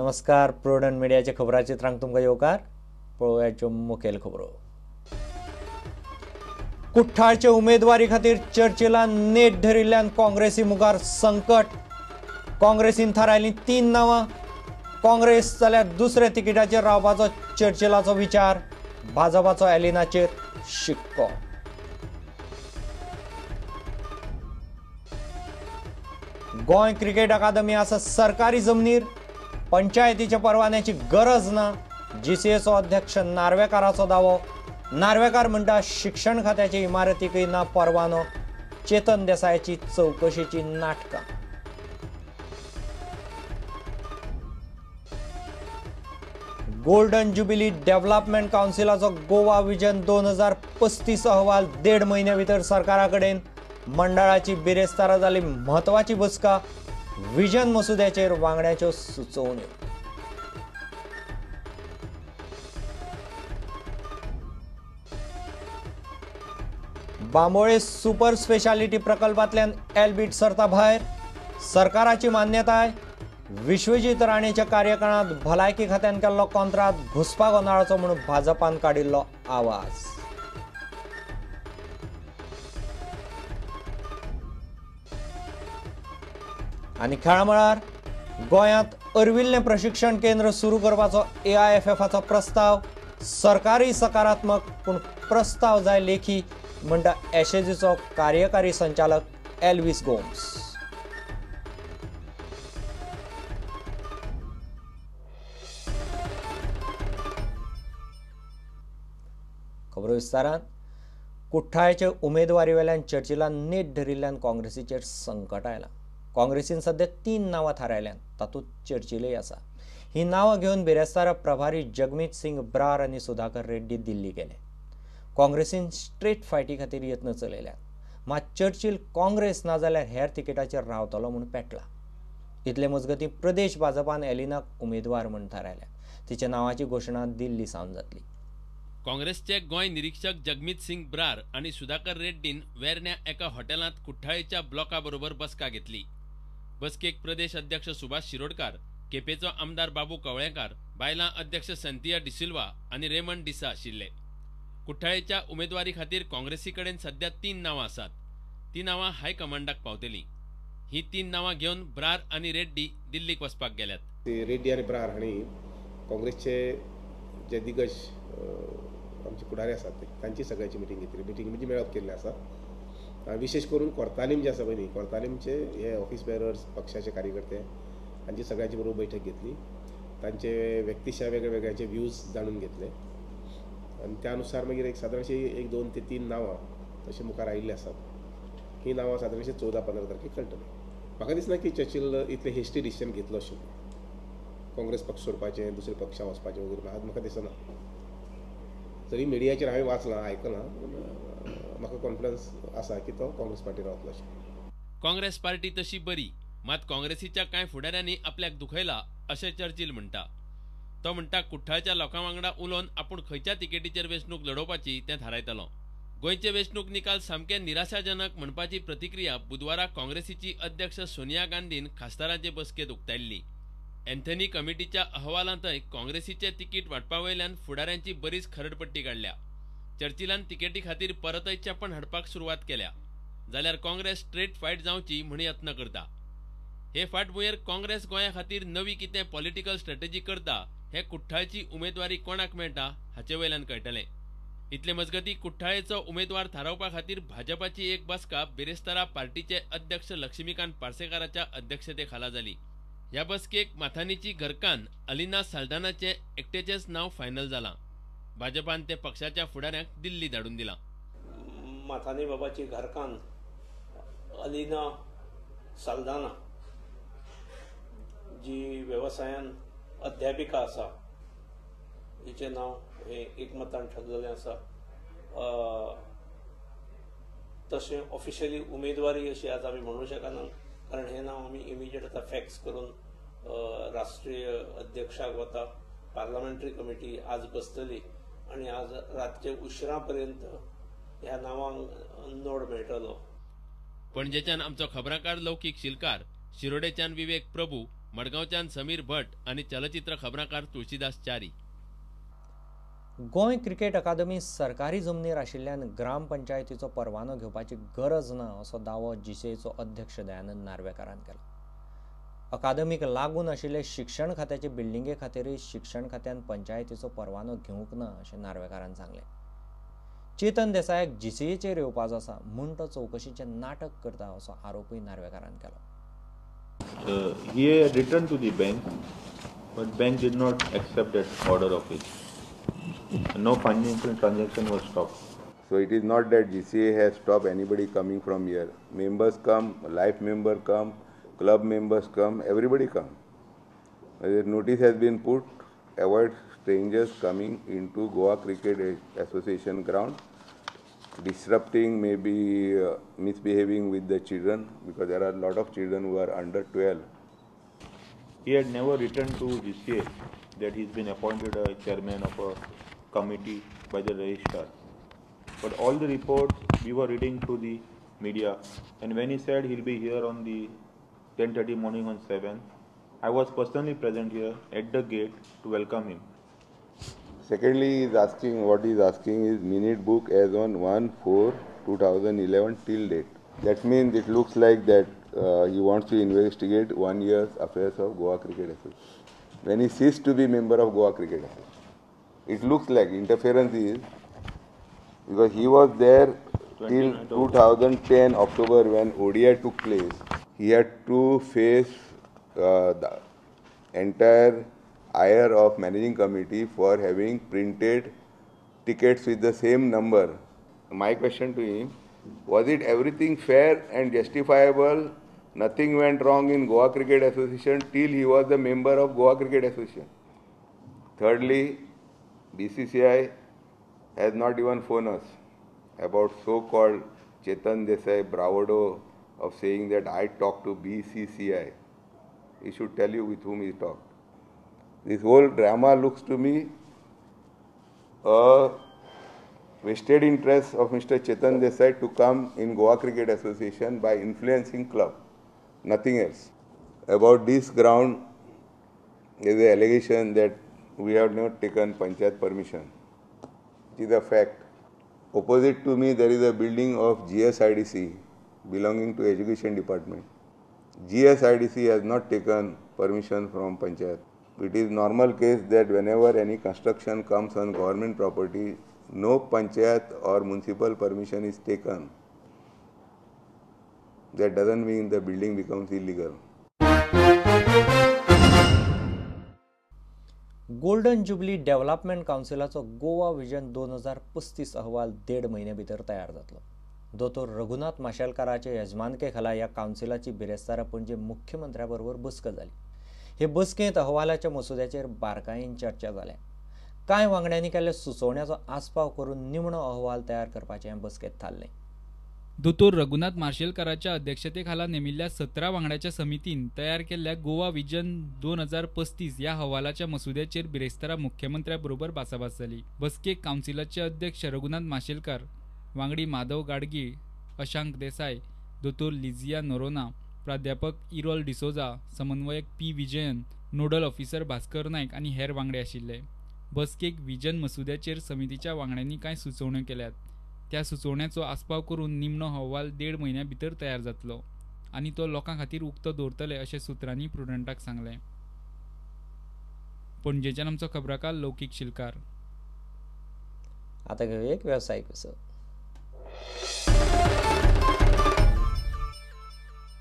नमस्कार, प्रुडंट मिडियाच्या खबराचित्रांक तुमकां येवकार. पळोवयाच्यो मुखेल खबरो. कुठ्ठाळचे उमेदवारी खातीर चर्चिलान नेट धरिल्ल्यान काँग्रेसी मुखार संकट. काँग्रेसीन थारायलीं 3 नांवां. काँग्रेस जाल्यार दुसऱ्या तिकिटाचेर रावपाचो चर्चिलाचो विचार. भाजपाचो एलिनाचेर शिक्को. गोंय क्रिकेट अकादमी आसा सरकारी जमनीर, पंचायतीच्या परवान्याची गरज ना. जीसीएचो अध्यक्ष नार्वेकाराचो दावो. नार्वेकार म्हणटा शिक्षण खात्याचे इमारतीकय ना परवानो. चेतन देसायाची चवकशेची नाटकां. गोल्डन जुबिली डेव्हलपमेंट कावन्सिलाचो गोवा विजन 2035 अहवाल 1.5 म्हयन्या भितर सरकारा कडेन. मंडळाची बिरेस्तारा जाली म्हत्वाची बसका. विजन मसुद्याचेर वांगड्याच्यो सुचोवण्यो. बांबोळे सुपर स्पेशालिटी प्रकल्पांतल्यान एलबीट सरता भायर. सरकाराची मान्यताय. विश्वजीत राणेच्या कार्यकाळांत भलायकी खात्यान केल्लो कॉन्त्रात घुसपा गोंदळाचो म्हणून भाजपान काडिल्लो आवाज. आनी खेळा मळार गोंयांत अर्विल्लें प्रशिक्षण केंद्र सुरू करपाचो एआयएफएफाचो प्रस्ताव. सरकारी सकारात्मक, पूण प्रस्ताव जाय लेखी म्हणटा एसएजीचो कार्यकारी संचालक एल्विस गोम्स. खबरो विस्तारान. कुठ्ठाळेचे उमेदवारी वेल्यान चर्चिलान नेट धरिल्ल्यान काँग्रेसीचेर संकट आयलां. काँग्रेसीन सध्या 3 नांवां थारायल्यान, तातूंत चर्चिलय आसा. ही नांवां घेवन बिरेस्तारा प्रभारी जगमीत सिंग ब्रार आनी सुधाकर रेड्डी दिल्ली गेले. काँग्रेसीन स्ट्रेट फायटी खातीर यत्न चलयल्यात, मात चर्चिल काँग्रेस नाजाल्यार हेर तिकेटाचेर रावतलो म्हूण पेटला. इतले मजगतीं प्रदेश भाजपान एलिनाक उमेदवार म्हूण थारायल्या. तिच्या नांवाची घोशणा दिल्ली सावन जातली. काँग्रेसचे गोंय निरीक्षक जगमीत सिंग ब्रार आनी सुधाकर रेड्डीन वेर्ण्या एका हॉटेलांत कुठ्ठाळेच्या ब्लॉका बरोबर बसका घेतली. बसकेक प्रदेश अध्यक्ष सुभाष शिरोडकार, केपेचो आमदार बाबू कवळेकार, बायलां अध्यक्ष संतिया डिसिल्वा आनी रेमंड डिसा आशिल्ले. कुठ्ठाळेच्या उमेदवारी खातीर काँग्रेसी कडेन सध्या 3 नांवां आसात. ती नांवां हायकमांडाक पावतलीं. ही 3 नांवां घेवन ब्रार आनी रेड्डी दिल्लीक वचपाक गेल्यात. रेड्डी आनी ब्रार हांणी काँग्रेसचे जे दिग्गज आमचे फुडारी आसात तांची सगळ्यांची मिटींग घेतली. मिटींग म्हणजे मेळप केल्लें आसा. विशेष करून कोर्तालीम जे आसा पळय न्ही, कोर्तालीमचे हे ऑफिस बेरर्स, पक्षाचे कार्यकर्ते हांची सगळ्यांची बरोबर बैठक घेतली. तांचे व्यक्तिशा वेगळे वेगळ्यांचे व्यूज जाणून घेतले आनी त्या अनुसार मागीर एक सादारणशी 1, 2 ते 3 नांवां तशें मुखार आयिल्लीं आसात. ही नांवां सादारणशी 14-15 तारखेक कळटली. म्हाका दिसना की चर्चिल इतले हेस्टी डिसिजन घेतलो अशें काँग्रेस पक्ष सोडपाचें, दुसऱ्या पक्षां वचपाचें वगैरे म्हाका दिसना. जरी मिडियाचेर हांवें वाचलां, आयकलां, म्हाका कॉन्फिडन्स आसा की तो काँग्रेस पार्टी रावतलो अशें. काँग्रेस पार्टी तशी बरी, मात काँग्रेसीच्या कांय फुडाऱ्यांनी आपल्याक दुखयला अशें चर्चिल म्हणटा. तो म्हणटा कुठ्ठाळच्या लोकां वांगडा उलोवन आपूण खंयच्या तिकेटीचेर वेंचणूक लडोवपाची तें थारायतलो. गोंयचे वेंचणूक निकाल सामके निराशाजनक म्हणपाची प्रतिक्रिया बुधवारा काँग्रेसीची अध्यक्ष सोनिया गांधीन खासदारांचे बसकेंत उक्तायल्ली. अँथनी कमिटीच्या अहवालांतय काँग्रेसीचे तिकीट वांटपा वयल्यान फुडाऱ्यांची बरीच खरडपट्टी काडल्या. चर्चिलान तिकेटी खातीर परतय चेपण हाडपाक सुरवात केल्या, जाल्यार काँग्रेस स्ट्रेट फायट जावची म्हूण यत्न करता. हे फाटभुंयेर काँग्रेस गोंया खातीर नवी कितें पॉलिटिकल स्ट्रॅटेजी करता हे कुठ्ठाळची उमेदवारी कोणाक मेळटा हाचे वयल्यान कळटलें. इतले मजगतीं कुठ्ठाळेचो उमेदवार थारावपा खातीर भाजपाची एक बसका बिरेस्तारा पार्टीचे अध्यक्ष लक्ष्मीकांत पार्सेकाराच्या अध्यक्षते खाला जाली. ह्या बसकेक माथानीची घरकान्न अलिना साल्दानाचें एकटेचेंच नांव फायनल जालां. भाजपान ते पक्षाच्या फुडाऱ्यांक दिल्ली धाडून दिलां. माथानी बाबाची घरकान्न अलिना साल्दाना जी वेवसायान अध्यापिका आसा, हिचें नांव हें एकमतान ठरलेलें आसा. तशें ऑफिशियली उमेदवारी अशी आज आमी म्हणूं शकना, कारण हें नांव आमी इमिजिएट आतां फॅक्स करून राष्ट्रीय अध्यक्षाक वता. पार्लमेंटरी कमिटी आज बसतली आनी आज रातचे उशिरा पर्यंत ह्या नांवांक नोड मेळटलो. पणजेच्यान आमचो खबराकार लौकीक शिलकार, शिरोडेच्यान विवेक प्रभू, मडगांवच्यान समीर भट आनी चलचित्र खबराकार तुळशीदास च्यारी. गोंय क्रिकेट अकादमी सरकारी जमनीर आशिल्ल्यान ग्रामपंचायतीचो परवानो घेवपाची गरज ना असो दावो जीसीएचो अध्यक्ष दयानंद नार्वेकारान केला. अकादमीक लागून आशिल्ले शिक्षण खात्याचे बिल्डिंगे खातीरय शिक्षण खात्यान पंचायतीचो परवानो घेवंक ना अशें नार्वेकारान सांगलें. चेतन देसायाक जीसीएचेर येवपाचो आसा म्हूण तो चवकशीचें नाटक करता असो आरोपूय नार्वेकारान केलो. He had written to the bank, but bank did not accept that order of his. No financial transaction was stopped. So it is not that GCA has stopped anybody coming from here. Members come, life member come, club members come, everybody come. The notice has been put, avoid strangers coming into Goa Cricket Association ground, disrupting, maybe misbehaving with the children, because there are a lot of children who are under 12. He had never written to GCA that he's been appointed a chairman of a committee by the registrar. But all the reports we were reading through the media, and when he said he'll be here on the 10:30 morning on 7, I was personally present here at the gate to welcome him. Secondly, he is asking, what he is asking is minute book as on 1/4/2011 till date. That means it looks like that he wants to investigate 1 year's affairs of Goa Cricket Association. When he ceased to be member of Goa Cricket Association. It looks like interference is because he was there till 2010 October when ODI took place. He had to face the entire ire of managing committee for having printed tickets with the same number. My question to him, was it everything fair and justifiable? Nothing went wrong in Goa Cricket Association till he was the member of Goa Cricket Association. Thirdly, BCCI has not even phoned us about so-called Chetan Desai bravado of saying that I talked to BCCI. He should tell you with whom he talked. This whole drama looks to me a vested interest of Mr. Chetan Desai to come in Goa Cricket Association by influencing club, nothing else. About this ground, there is an allegation that we have not taken panchayat permission. It is a fact. Opposite to me, there is a building of GSIDC belonging to Education Department. GSIDC has not taken permission from panchayat. It is normal case that whenever any construction comes on government property, no panchayat or municipal permission is taken. That doesn't mean the building becomes illegal. Golden Jubilee Development कावन्सिलाचो Goa vision 2035 अहवाल 1.5 म्हयने भितर तयार जातलो. दोतोर रघुनाथ माशेलकाराचे यजमानके खाला ह्या कावन्सिलाची बिरेस्तारा पणजे मुख्यमंत्र्या बरोबर बसका जाली. हे बसकेंत अहवालाच्या मसुद्याचेर बारकायेन चर्चा जाल्या. कांय वांगड्यांनी केल्ल्या सुचोवण्याचो आस्पाव करून निमणो अहवाल तयार करपाचें हे बसकेंत थारलें. दोतोर रघुनाथ माशेलकाराच्या अध्यक्षतेखाला नेमिल्ल्या 17 वांगड्याच्या समितीन तयार केल्ल्या गोवा विजन 2035 ह्या अहवालाच्या मसुद्याचेर बिरेस्तारा मुख्यमंत्र्या बरोबर भासाभास जाली. बसकेक कावन्सिलाचे अध्यक्ष रघुनाथ माशेलकार, वांगडी माधव गाडगीळ, अशांक देसाय, दोतोर लिजिया नोरोना, प्राध्यापक इरोल डिसोजा, समन्वयक P Vijayan, nodal officer Bhaskar Naik आनी हेर वांगडी आशिल्ले. बसकेक विजन मसुद्याचेर समितीच्या वांगड्यांनी कांय सुचोवण्यो केल्यात. त्या सुचोवण्याचो आस्पाव करून निमणो अहवाल 1.5 म्हयन्या भितर तयार जातलो आनी तो लोकां खातीर उक्तो दवरतले अशें सुत्रांनी प्रुडंटाक सांगलें. पणजेच्यान आमचो खबराकार लौकीक शिलकार. आतां घेवया एक वेवसायीक विसव.